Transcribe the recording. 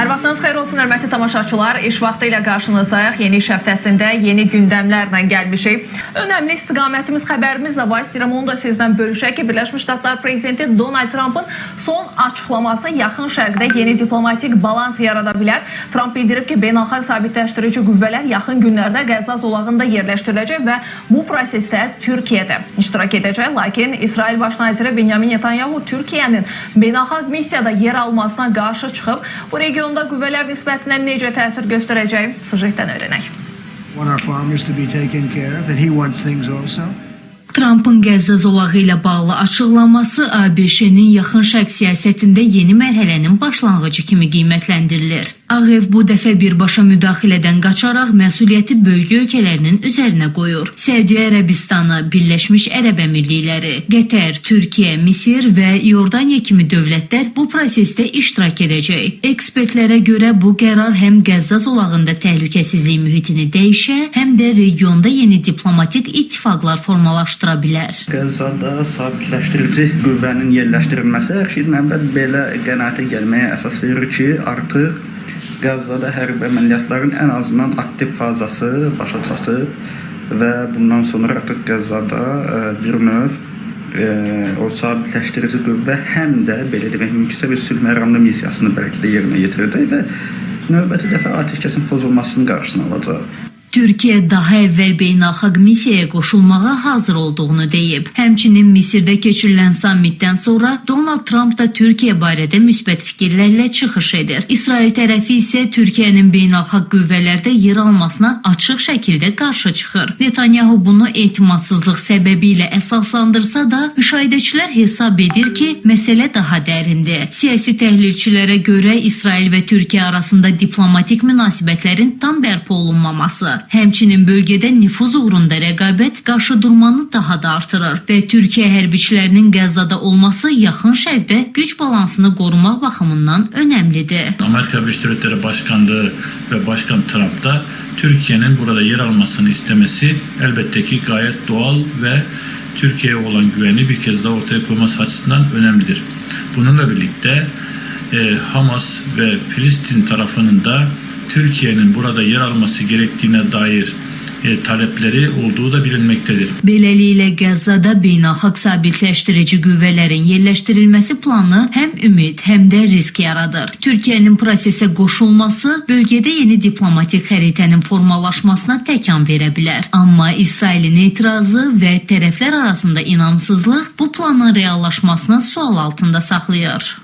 Hər vaxtınız xeyir olsun, hörmətli tamaşaçılar. İş vaxtı ilə qarşınızdayıq. Yeni iş həftəsində yeni gündəmlərlə gəlmişik. Önəmli istiqamətimiz, xəbərimiz də var. İstəyirəm onu da sizlə bölüşək ki, Birləşmiş Ştatlar prezidenti Donald Trumpın son açıqlaması Yaxın Şərqdə yeni diplomatik balans yarada bilər. Trump bildirib ki, beynəlxalq sabitləşdirici qüvvələr yaxın günlərdə Qəzza zolağında yerləşdiriləcək və bu prosesdə Türkiyə də iştirak edəcək. Lakin İsrail baş naziri Benyamin Netanyahu Türkiyənin beynəlxalq missiyada yer almasına qarşı çıxıb. Bu regionda qüvvələr nisbətinə necə təsir göstərəcək? Süjetdən öyrənək. Want our farmers to be taken care of, and he wants things also. Trumpın Qəzza zolağı ilə bağlı açıqlaması ABŞ-nin Yaxın Şərq siyasətində yeni mərhələnin başlanğıcı kimi qiymətləndirilir. Ağ Ev bu dəfə birbaşa müdaxilədən qaçaraq məsuliyyəti bölgə ölkələrinin üzərinə qoyur. Səudiyyə Ərəbistanı, Birləşmiş Ərəb Əmirlikləri, Qətər, Türkiyə, Misir və İordaniya kimi dövlətlər bu prosesdə iştirak edəcək. Ekspertlərə görə bu qərar həm Qəzza zolağında təhlükəsizlik mühitini dəyişə, həm də regionda yeni diplomatik ittifaqlar formalaşdıra bilər. Qəzzada sabitləşdirici qüvvənin yerləşdirilməsi hər şeydən əvvəl belə qənaətə gəlməyə əsas verir ki, artıq Qəzzada hərbi əməliyyatların ən azından aktiv fazası başa çatıb və bundan sonra artıq Qəzzada bir növ o sabitləşdirici qüvvə həm də belə demək mümkünsə bir sülh məramlı missiyasını bəlkə də yerinə yetirəcək və növbəti dəfə atəşkəsin pozulmasının qarşısını alacaq. Türkiyə daha əvvəl beynəlxalq missiyaya qoşulmağa hazır olduğunu deyib. Həmçinin Misirdə keçirilən sammitdən sonra Donald Trump da Türkiyə barədə müsbət fikirlərlə çıxış edir. İsrail tərəfi isə Türkiyənin beynəlxalq qüvvələrdə yer almasına açıq şəkildə qarşı çıxır. Netanyahu bunu etimadsızlıq səbəbi ilə əsaslandırsa da, müşahidəçilər hesab edir ki, məsələ daha dərindir. Siyasi təhlilçilərə görə İsrail və Türkiyə arasında diplomatik münasibətlərin tam bərpa olunmaması, həmçinin bölgədə nüfuz uğrunda rəqabət qarşıdurmanı daha da artırır və Türkiyə hərbiçilərinin Qəzzada olması Yaxın Şərqdə güc balansını qorumaq baxımından önəmlidir. Amerika Birleşik Devletleri Başkanlığı ve Başkan Trump da Türkiye'nin burada yer almasını istemesi elbette ki gayet doğal ve Türkiye'ye olan güveni bir kez daha ortaya koyması açısından önemlidir. Bununla birlikte Hamas ve Filistin tarafının da Türkiye'nin burada yer alması gerektiğine dair talepleri olduğu da bilinmektedir. Beləliklə, Qəzzada beynəlxalq sabitləşdirici qüvvələrin yerləşdirilməsi planı həm ümid, həm də risk yaradır. Türkiyənin prosesə qoşulması bölgədə yeni diplomatik xəritənin formalaşmasına təkan verə bilər. Amma İsrailin etirazı və tərəflər arasında inamsızlıq bu planın reallaşmasını sual altında saxlayır.